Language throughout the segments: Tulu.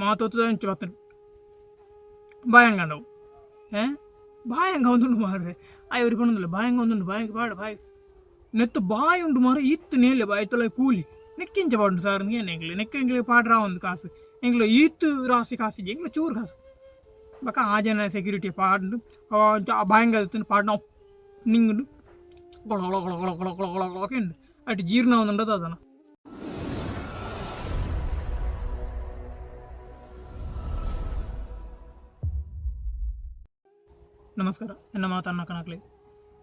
ಮಾತೊತ್ತು ಅಂಚ ಬತ್ತಂಡು ಬಾಯಂಗಂಡವು ಬಾಯಂಗ ಒಂದುಂಡು ಮಾರ್ರೆ ಆಯ್ ಅವ್ರಿಗೆ ಪಣೊಂದುಲ್ಲೆ ಬಾಯಂಗ ಒಂದುಂಡು ಬಾಯಂಗ ಪಾಡ ಬಾಯ್ ನೆತ್ತ ಬಾಯ್ ಉಂಡು ಮಾರ ಈತ್ ನೇಲೆ ಬಾಯ್ ತೊಲೆ ಕೂಲಿ ನೆಕ್ಕಿಂಚ ಪಾಡುಂಡು ಸಾರ್ ಏನು ಎಂಕ್ಲೆ ನೆಕ್ಕ ಎಂಕ್ಲೆ ಪಾಡ್ರಾ ಒಂದು ಕಾಸು ಎಂಕ್ಲೆ ಈತ್ ರಾಸಿ ಕಾಸು ಎಂಕ್ಲೆ ಚೂರು ಕಾಸು ಬೊಕ ಆ ಜನ ಸೆಕ್ಯೂರಿಟಿ ಪಾಡುಂಡು ಬಾಯಂಗ ಪಾಡ್ನ ನಿಂಗುಂಡು ಗೊಳ ಗೊಳ ಗೊಳ ಗೊಳ ಗೊಳ ಗೊಳ ಗೊಳ ಗೊಳ ಉಂಡು ಅಟ್ ಜೀರ್ಣ ಒಂದುಂಡದ ಅದನ. ನಮಸ್ಕಾರ, ಎನ್ನ ಮಾತನ್ನ ಕಣಕ್ಲೆ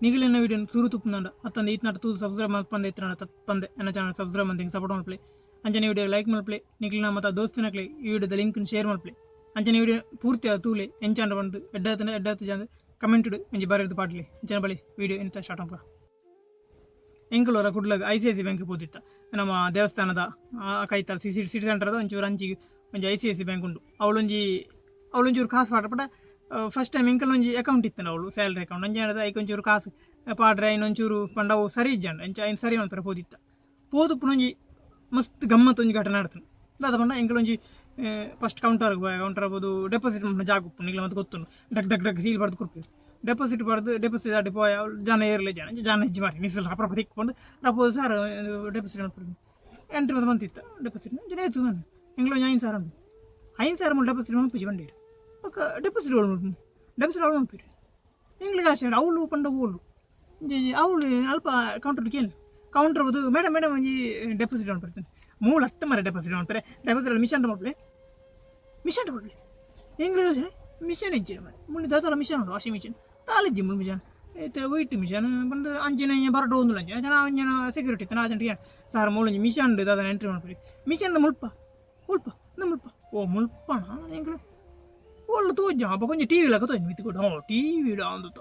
ನಿಗಲ್ ಎನ್ನ ವೀಡಿಯೋ ಸುರು ತುಪ್ಪುಂಡ ಅತ್ತಂದೆ ಈತ್ನಾಟ ತೂದು ಸಬ್ಸ್ಕ್ರೈಬ್ ಮಲ್ಪಂದೆ ಇತ್ತಿನ ತಪ್ಪಂದೆ ಎನ್ನ ಚಾನಲ್ ಸಬ್ಸ್ಕ್ರೈಬ್ ಮಂದಿ ಸಪೋರ್ಟ್ ಮಲ್ಪಲೆ. ಅಂಚನೆ ವಿಡಿಯೋ ಲೈಕ್ ಮಲ್ಪಲೆ, ನಿಗಲ್ನ ಮತ್ತು ದೋಸ್ತಿನಕ್ಲೆ ಈ ವಿಡಿಯೋದ ಲಿಂಕ್ ಶೇರ್ ಮಲ್ಪಲೆ. ಅಂಚನೆ ವಿಡಿಯೋ ಪೂರ್ತಿ ಆದ ತೂಲೆ ಎಂಚಾಂಡ ಬಂದು ಎಡ್ಡಾತನ ಎಡ್ಡಾತ ಜನ ಕಮೆಂಟ್ ಒಂಜಿ ಬರೆದು ಪಾಡ್ಲೆ. ಅಂಚನೆ ಬಳಿ ವಿಡಿಯೋ ಎಂತ ಸ್ಟಾರ್ಟ್ ಮಲ್ಪ. ಎಂಕುಲೋರ ಕುಡ್ಲಗ I C I C bank ಪೋದಿತ್ತ ನಮ್ಮ ದೇವಸ್ಥಾನದ ಕೈತಲ್ ಸಿ ಸಿಟಿ ಸೆಂಟರ್ದ ಒಂಚೂರು ಅಂಚಿಗೆ ಒಂಜಿ I C I C bank ಉಂಡು. ಅವಳೊಂಚೂರು ಕಾಸು ಪಾಡ ಫಸ್ಟ್ ಟೈಮ್ ಎಂಕಲ್ ಒಂಜಿ ಅಕೌಂಟ್ ಇತ್ತು ಅವಳು ಸ್ಯಾಲ್ರಿ ಅಕೌಂಟ್ ಅಂಚ ಏನದ ಐಕ್ ಒಂಚೂರು ಕಾಸು ಪಾಡ್ರೆ ಐನ್ ಒಂಚೂರು ಪಂಡ ಅವು ಸರಿ ಇಜ್ಜಂಡ ಅಂಚ ಐನ್ ಸರಿ ಮಲ್ಪೆರೆ ಪೋದಿತ್ತ. ಪೋದುಪ್ಪುನ ಒಂಜಿ ಮಸ್ತ್ ಗಮ್ಮತ್ ಒಂಜಿ ಘಟನೆ ನಡತುಂಡು. ದಾದ ಪಂಡ ಎಂಕಲ್ ಒಂಜಿ ಫಸ್ಟ್ ಕೌಂಟರ್ ಕೌಂಟರ್ ಪೋದು ಡೆಪಾಸಿಟ್ ಮಲ್ಪುನ ಜಾಗ ಉಪ್ಪುಂಡು. ನಿಕ್ಲೆ ಮಸ್ತ್ ಗೊತ್ತುಂಡು, ಡಕ್ ಡಕ್ ಡಕ್ ಸೀಲ್ ಬರೆದು ಕೊರ್ಪೆರ್. ಡೆಪಾಸಿಟ್ ಬರೆದು ಡೆಪಾಸಿಟ್ ಅಡೆ ಪೋಯ ಅವ್ಲು ಜನ ಏರ್ಲೆ ಜನ ಜನ ಇಜ್ಜಿ ಮಾರ್ರೆ ನಿಸಲ್ ರಪ ತಿಕ್ಕೊಂಡು ರಪೋದು ಸರ್ ಡೆಪಾಸಿಟ್ ಮಲ್ಪೊಡು ಎಂಟ್ರಿ ಮಾತ ಮಂತಿತ್ತ ಡೆಪಾಸಿಟ್ ಅಂಚನೆ ಏತ್ ಮನೆ ಎಂಕ್ಲ ಒಂಜಿ 5,000 ಉಂಡು. 5,000 ಮುಲ್ಪ ಡೆಪಾಸಿಟ್ ಮಲ್ಪುಜಿ ಬಂಡೀರ್ ಬೊಕ ಡೆಪಾಸಿಟ್ ಓಲು ಮಲ್ಪುನು ಡೆಪಾಸಿಟ್ ಅವ್ಲು ಮಲ್ಪೆರ್ ಎಂಕ್ಲೆಗ್ ಆಸೆ ಉಂಡು ಅವ್ಲು ಪಂಡ ಓಲು ಅವ್ಲು ಅಲ್ಪ ಕೌಂಟರ್ ಕೇನ್ ಕೌಂಟರ್ ಪೋದು ಮೇಡಮ್ ಮೇಡಮ್ ಒಂಜಿ ಡೆಪಾಸಿಟ್ ಮಲ್ಪೆರೆ ಮೂಲು ಅತ್ತ ಮಾರ್ರೆ ಡೆಪಾಸಿಟ್ ಮಲ್ಪೆರೆ ಡೆಪಾಸಿಟ್ ಮಿಷನ್ ಮಲ್ಪುಲೆ ಮಿಷನ್ ಮಲ್ಪುಲೆ ಎಂಕ್ಲೆಗ್ ಆಸೆ ಮಿಷನ್ ಇಜ್ಜಿ ಮಾರ್ರೆ ಮುಲ್ಪ ದಾದಲ ಮಿಷನ್ ಉಂಡು ವಾಷಿಂಗ್ ಮಿಷನ್ ತಾಲಿಜ್ಜಿ ಮುಲ್ಪ ಮಿಷನ್ ಇತ್ತೆ ವೈಟ್ ಮಿಷನ್ ಪಂದ್ ಅಂಚಿನ ಬರಡ್ ಒಂದುಲ ಅಂಚ ಜನ ಅಂಚಿನ ಸೆಕ್ಯೂರಿಟಿ ಇತ್ತನ ಆಜೆಂಟ್ ಸಾರ್ ಮೂಲೊಂಜಿ ಮಿಷನ್ ದಾದನ ಎಂಟ್ರಿ ಮಲ್ಪುಲೆ ಮಿಷನ್ ಮುಲ್ಪ ಮುಲ್ಪ ಇಂದ ಮುಲ್ಪ ಓ ಮುಲ್ಪನ ಎಂಕ್ಲೆ ಓಲು ತೋಜ ಅಪ್ಪ ಕೊಂಚ ಟಿ ವಿ ಲೆಕ್ಕ ತೋಜಿ ಮಿತ್ತ್ ಕೊಡು ಟಿ ವಿ ಅಂದುತ್ತ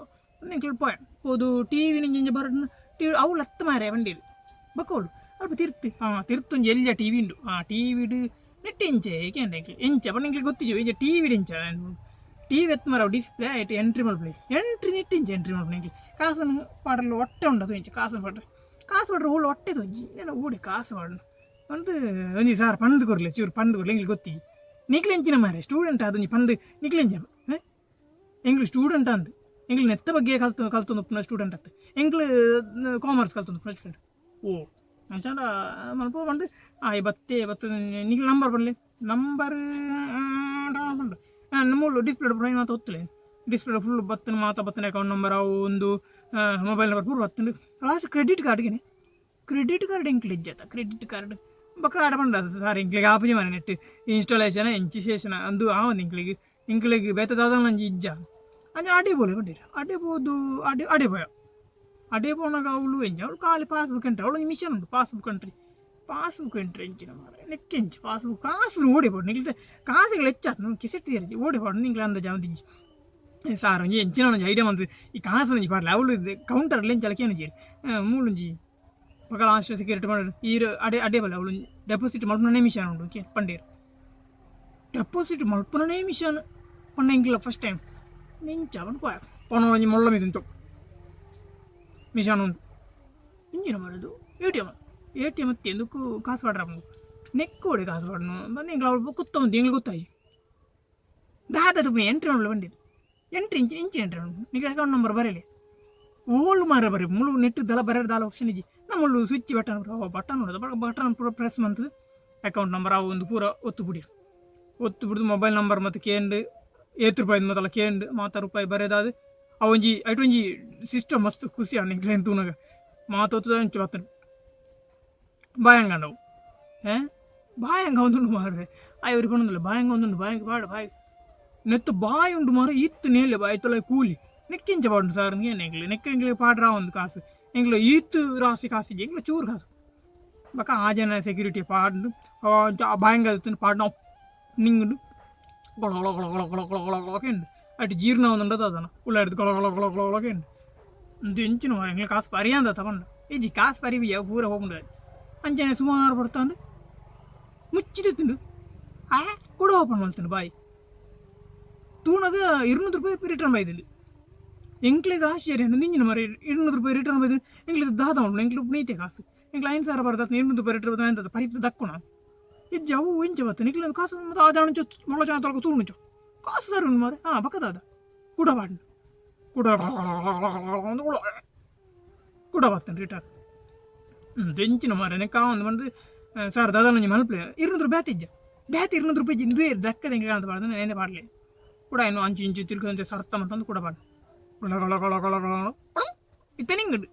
ಎಂಕ್ಲೆ ಪೋಯ ಪೋದು ಟಿ ವಿ ಇಂಚ ಬರಡ್ ಟಿ ವಿ ಅವ್ಲು ಅತ್ತ ಮಾರ್ರೆ ಬಂಡೀರು ಬೊಕ ಓಲು ಅಲ್ಪ ತಿರ್ತ್ ತಿರ್ತ್ ಒಂಜಿ ಎಲ್ಯ ಟಿ ವಿ ಉಂಡು. ಆ ಟಿ ವಿಡ್ ನೆಟ್ ಎಂಚೆ ಕೇಂಡ ಎಂಕ್ಲೆ ಎಂಚ ಪಂಡ ಎಂಕ್ಲೆ ಗೊತ್ತಿಜ್ಜಿ ಎಂಚ ಟಿ ವಿಡ್ ಎಂಚ ಟಿ ವಿ ಎತ್ ಮಾರ್ರೆ ಅವು ಡಿಸ್ಪ್ಲೇ ಐಟ್ ಎಂಟ್ರಿ ಮಲ್ಪುಲೆ ಎಂಟ್ರಿ ನೆಟ್ ಎಂಚ ಎಂಟ್ರಿ ಮಲ್ಪುನೆ ಎಂಕ್ಲೆ ಕಾಸನ್ ಪಾಡಲು ಒಟ್ಟೆ ಉಂಡು ಅದು ಎಂಚ ಕಾಸನ್ ಪಾಡ್ರೆ ಕಾಸು ಪಾಡ್ರೆ ಓಲು ಒಟ್ಟೆ ತೋಜಿ ನೆನ ಓಡೆ ಕಾಸು ಪಾಡ್ನು ಪಂದ್ ಒಂಜಿ ಸಾರ್ ಪಂದ್ ಕೊರ್ಲೆ ಚೂರು ಪಂದ್ ಕೊರ್ಲೆ ಎಂಕ್ಲೆ ಗೊತ್ತಿಜ್ಜಿ ನಿಕ್ಲೆ ಎಂಚಿನ ಮಾರ್ರೆ ಸ್ಟೂಡೆಂಟ್ ಆದ್ ಒಂಜಿ ಪಂದ್ ನಿಕ್ಲೆ ಎಂಚ ಎಂಕ್ಲು ಸ್ಟೂಡೆಂಟ್ ಅಂದ್ ಎಂಕ್ಲು ನೆತ್ತ ಬಗ್ಗೆ ಕಲ್ತು ಕಲ್ತೊಂದು ಉಪ್ಪುನ ಸ್ಟೂಡೆಂಟ್ ಅತ್ತ್ ಎಂಕ್ಲು ಕಾಮರ್ಸ್ ಕಲ್ತೊಂದು ಉಪ್ಪುನ ಸ್ಟೂಡೆಂಟ್. ಓ ಅಂಚಾಂಡ ಮಲ್ಪ ಪಂದ್ ಆಯ್ ಬತ್ತೆ ಬತ್ತು ನಿಕ್ಲೆ ನಂಬರ್ ಪನ್ಲೆ ನಂಬರ್ ಪಂಡ್ ಮೂಲು ಡಿಸ್ಪ್ಲೇ ಪೂರ ಮಾತ ಒತ್ತುಲೆ ಡಿಸ್ಪ್ಲೇ ಫುಲ್ ಬತ್ತನ ಮಾತ ಬತ್ತನ ಅಕೌಂಟ್ ನಂಬರ್ ಅವು ಒಂದು ಮೊಬೈಲ್ ನಂಬರ್ ಪೂರ ಬತ್ತುಂಡು. ಲಾಸ್ಟ್ ಕ್ರೆಡಿಟ್ ಕಾರ್ಡ್ಗೆನೆ ಕ್ರೆಡಿಟ್ ಕಾರ್ಡ್ ಎಂಕ್ಲೆ ಇಜ್ಜತ ಕ್ರೆಡಿಟ್ ಕಾರ್ಡ್ ಬೊಕ ಆಡ ಪಂಡ ಸಾರ್ ಎಂಕ್ಲೆಗ್ ಆಪುಜಿ ಮಾರ್ರೆ ನೆಟ್ ಇನ್ಸ್ಟಾಲೇಷನ್ ಎಂಚಿ ಶೇಷನ ಅಂದು ಆವಂದ್ ಎಂಕ್ಲೆಗ್ ಎಂಕ್ಲೆಗ್ ಬೇತೆ ದಾದನ ಒಂಜಿ ಇಜ್ಜ ಅಂಚ ಅಡೆ ಪೋಲೆ ಪಂಡೆರ್ ಅಡೆ ಪೋದು ಅಡೆ ಅಡೆ ಪೋಯ ಅಡೆ ಪೋನಗ ಅವ್ಲು ಎಂಚ ಅವ್ಲು ಖಾಲಿ ಪಾಸ್ಬುಕ್ ಎಂಟ್ರಿ ಅವ್ಲು ಒಂಜಿ ಮಿಷನ್ ಉಂಡು ಪಾಸ್ಬುಕ್ ಎಂಟ್ರಿ ಪಾಸ್ಬುಕ್ ಎಂಟ್ರಿ ಎಂಚಿನ ಮಾರ್ರೆ ನೆಕ್ ಎಂಚ ಪಾಸ್ಬುಕ್ ಕಾಸು ಓಡೆ ಪೋಡು ನಿಕ್ಲೆ ಕಾಸುಗಳು ಹೆಚ್ಚಾತ್ ಕಿಸೆಟ್ ತೀರಜಿ ಓಡೆ ಪೋಡು ನಿಂಕ್ಲೆ ಅಂದಾಜು ಆವೊಂದಿಜ್ಜಿ ಸಾರ್ ಒಂಜಿ ಎಂಚಿನ ಒಂಜಿ ಐಡಿಯಾ ಮಂತ್ ಈ ಕಾಸು ಒಂಜಿ ಪಾಡ್ಲೆ ಅವ್ಲು ಕೌಂಟರ್ ಎಂಚಲ ಕೇನುಜೆರ್ ಮೂಲೊಂಜಿ ಬೊಕ ಲಾಸ್ಟ್ ಸೆಕ್ಯೂರಿಟಿ ಪಂಡೆರ್ ಈರ್ ಅಡೆ ಅಡೆ ಬಲೆ ಅವ್ಲು ಡೆಪಾಸಿಟ್ ಮಲ್ಪುನನೇ ಮಿಷನ್ ಉಂಡು ಓಕೆ ಪಂಡೆರ್ ಡೆಪಾಸಿಟ್ ಮಲ್ಪುನನೇ ಮಿಷನ್ ಪಂಡ ಎಂಕ್ಲ ಫಸ್ಟ್ ಟೈಮ್ ಎಂಚ ಪಂದ್ ಪೋಯ ಪೋನ ಒಂಜಿ ಮೊಲ್ಲ ಮಿಷನ್ ಮಿಷನ್ ಉಂಡು ಇಂಚಿನ ಮಾರ್ರೆ A T M A T M ಅತ್ತೆ ಇಂದಕ್ಕೂ ಕಾಸು ಪಾಡ್ರೆ ಆಪುಂಡು ನೆಕ್ಕ್ ಓಡೆ ಕಾಸು ಪಾಡುನು ಪಂದ್ ಎಂಕ್ಲ ಅವ್ಲು ಕುತ್ತೊಂದು ಎಂಕ್ಲೆ ಗೊತ್ತಾಯಿಜಿ ದಾದ ತೂಪುನಿ ಎಂಟ್ರಿ ಮಲ್ಪುಲೆ ಪಂಡೆರ್ ಎಂಟ್ರಿ ಇಂಚ ಇಂಚ ಎಂಟ್ರಿ ಮಲ್ಪುನು ನಿಕ್ಲೆ ಅಕೌಂಟ್ ನಂಬರ್ ಬರೆಲೆ ಓಲು ಮಾರ್ರೆ ಬರೆ ಮುಲು ನೆಟ್ ದಾಲ ಬರೆರೆ ದಾಲ ಆಪ್ಷನ್ ಇಜ್ಜಿ ನಮ್ಮುಲು ಸ್ವಿಚ್ ಬಟನ್ ಬಟನ್ ಉಂಡು ಬಟನ್ ಪೂರ ಪ್ರೆಸ್ ಮಂತುದು ಅಕೌಂಟ್ ನಂಬರ್ ಅವು ಒಂದು ಪೂರ ಒತ್ತು ಬುಡಿ ಒತ್ತು ಬುಡ್ದು ಮೊಬೈಲ್ ನಂಬರ್ ಮತ್ತು ಕೇಂಡು ಏತ್ ರೂಪಾಯಿ ಮಾತಲ ಕೇಂಡು ಮಾತ ರೂಪಾಯಿ ಬರೆದಾದ್ ಅವೊಂಜಿ ಐಟ್ ಒಂಜಿ ಸಿಸ್ಟಮ್ ಮಸ್ತ್ ಖುಷಿ ಆಂಡ್ ಎಂಕ್ಲೆನ್ ತೂನಗ ಮಾತ ಒತ್ತುದ ಅಂಚ ಬತ್ತುಂಡು ಬಾಯಂಗಂಡವು ಬಾಯಂಗ ಒಂದುಂಡು ಮಾರ್ರೆ ಆಯ್ ಅವ್ರಿಗೆ ಪಣೊಂದುಲ್ಲೆ ಬಾಯಂಗ ಒಂದುಂಡು ಬಾಯಂಗ ಪಾಡ್ ಬಾಯ್ ನೆತ್ತ ಬಾಯ್ ಉಂಡು ಮಾರ್ರೆ ಈತ್ ನೇಲೆ ಬಾಯ್ ತೊಲೆ ಕೂಲಿ ನೆಕ್ಕಿಂಚ ಪಾಡುಂಡು ಸಾರ್ ಏನು ಎಂಕ್ಲೆ ನೆಕ್ ಎಂಕ್ಲೆ ಪಾಡ್ರಾ ಒಂದು ಕಾಸು ಎಂಕ್ಲೆ ಈತ್ ರಾಸಿ ಕಾಸು ಇಜ್ಜಿ ಎಂಕ್ಲೆ ಚೂರು ಕಾಸು ಬೊಕ ಆ ಜನ ಸೆಕ್ಯೂರಿಟಿ ಪಾಡ್ಂಡು ಬಾಯಂಗ ಪಾಡ್ನ ನಿಂಗುಂಡು ಗೊಳ ಗೊಳ ಗೊಳ ಗೊಳ ಗೊಳ ಗೊಳ ಗೊಳ ಗೊಳ ಕೇಂಡು ಅಟ್ ಜೀರ್ಣ ಒಂದುಂಡದ ದಾದನ ಉಳ್ಳಾಡ್ದು ಗೊಳ ಗೊಳ ಗೊಳ ಗೊಳ ಗೊಳ ಕೇಂಡು ಇಂದು ಎಂಚಿನ ಮಾರ್ರೆ ಎಂಕ್ಲೆ ಕಾಸು ಪರಿಯಾಂದ ತಗೊಂಡ ಇಜ್ಜಿ ಕಾಸು ಪರಿಬಿಜಿ ಅವು ಪೂರ ಹೋಗುಂಡು ಅಂಚನೆ ಸುಮಾರು ಪೊರ್ತಂದು ಮುಚ್ಚಿದಿತ್ತುಂಡು ಆ ಕುಡ ಓಪನ್ ಮಲ್ತುಂಡು ಬಾಯಿ ತೂನಗ 200 ರೂಪಾಯಿ ರಿಟರ್ನ್ ಬೈದಿಲ್ಲ ಎಂಕ್ಲೆಗ್ ಆಶ್ಚರ್ಯ ನಿಂಜಿನ ಮಾರ್ರೆ 200 ರೂಪಾಯಿ ರಿಟರ್ನ್ ಬೈದು ಎಂಕ್ಲೆಗ್ ದಾದ ಉಂಡು ಎಂಕ್ಲೆ ನೀತೆ ಕಾಸು ಎಂಕ್ಲೆ 5,000 ಬರ್ದಾತ್ 200 ರೂಪಾಯಿ ರಿಟರ್ನ್ ಬೈದು ಎಂತದ ಪರಿಪ್ತ ದಕ್ಕುಣ ಇಜ್ಜಿ ಅವು ಇಂಚ ಬತ್ತ ನಿಕ್ಲೆನ ಕಾಸು ಮಾತ ಆದಾಣಂಚ ಮೊಳ ಜನ ತಳಕ ತೂಣುಂಚ ಕಾಸು ತರುಂಡು ಮಾರೆ. ಹಾಂ ಬಕ್ಕದಾದ ಕುಡ ಪಾಡ್ನ ಕುಡ ಕುಡ ಬತ್ತನ್ ರಿಟರ್ನ್ ದೆಂಚಿನ ಮಾರೆ ನೆಕ್ಕ ಒಂದು ಬಂದು ಸರ್ ದಾದ ಒಂಜಿ ಮಲ್ಪಲೆ 200 ರೂಪಾಯಿ ಇಜ್ಜ ಬ್ಯಾತಿ 200 ರೂಪಾಯಿ ಇಂದು ದಕ್ಕದ ಎಂಗೆ ಕಾಣುತ್ತೆ ಪಾಡ್ದು ನೇನೆ ಪಾಡ್ಲಿ ಕೂಡ ಇನ್ನು ಅಂಚು ಇಂಚು ತಿರ್ಗಂತೆ ಸರ್ತ ಮಂತಂದು ಕೂಡ ಪಾಡ್ ಗೊಳ ಗೊಳ ಗೊಳ ಗೊಳ ಗೊಳ ಇತ್ತೆ ನಿಂಗಡು.